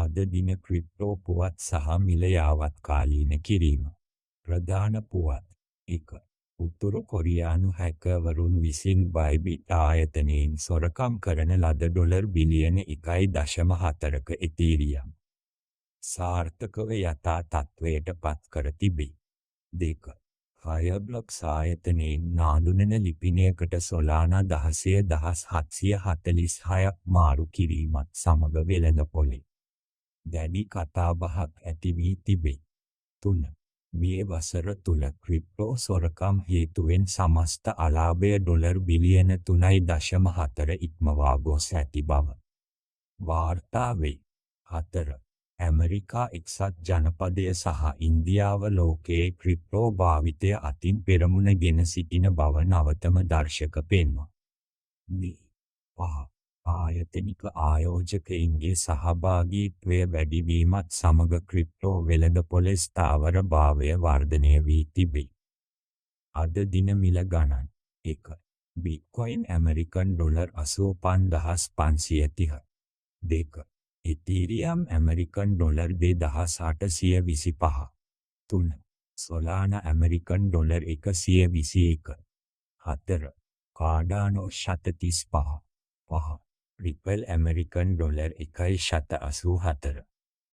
අද දින ක්‍රිප්ටෝ පුවත් සහ මිල යාවත්කාලීන කිරීම. ප්‍රධාන පුවත් 1. උතුරු කොරියානු හැකර්වරුන් විසින් බයිබිට් ආයතනයෙන් සොරකම් කරන ලද ඩොලර් බිලියන 1.4ක එතීරියම් සාර්ථකව යථා තත්ත්වයට පත් කර තිබේ. 2. ෆයර්බ්ලොක්ස් ආයතනයෙන් නාඳුනන ලිපිනයකට සොලානා 16,746ක් මාරු කිරීමත් සමග වෙළඳපොලේ දැඩි කතාබහක් ඇති වී තිබේ. 3. මේ වසර තුල ක්‍රිප්ටෝ සොරකම් හේතුවෙන් සමස්ත අලාභය ඩොලර් බිලියන 3.4 ඉක්මවා ගොස් ඇති බව වාර්තා වේ. 4. ඇමරිකා එක්සත් ජනපදය සහ ඉන්දියාව ලෝකයේ ක්‍රිප්ටෝ භාවිතය අතින් පෙරමුණ ගෙන සිටින බව නවතම දර්ශක පෙන්වා. 5. ආයතනික ආයෝජකයින්ගේ සහභාගීත්වය වැඩිවීමත් සමග ක්‍රිප්ටෝ වෙළඳපොලේ ස්ථාවර භාවය වර්ධනය වී තිබේ. අද දින මිල ගණන් 1. Bitcoin American dollar 85,530. 2. Ethereum American dollar 2,825. 3. Solana American dollar 121. 4. Cardano 135. 5. Ripple American dollar 1.84.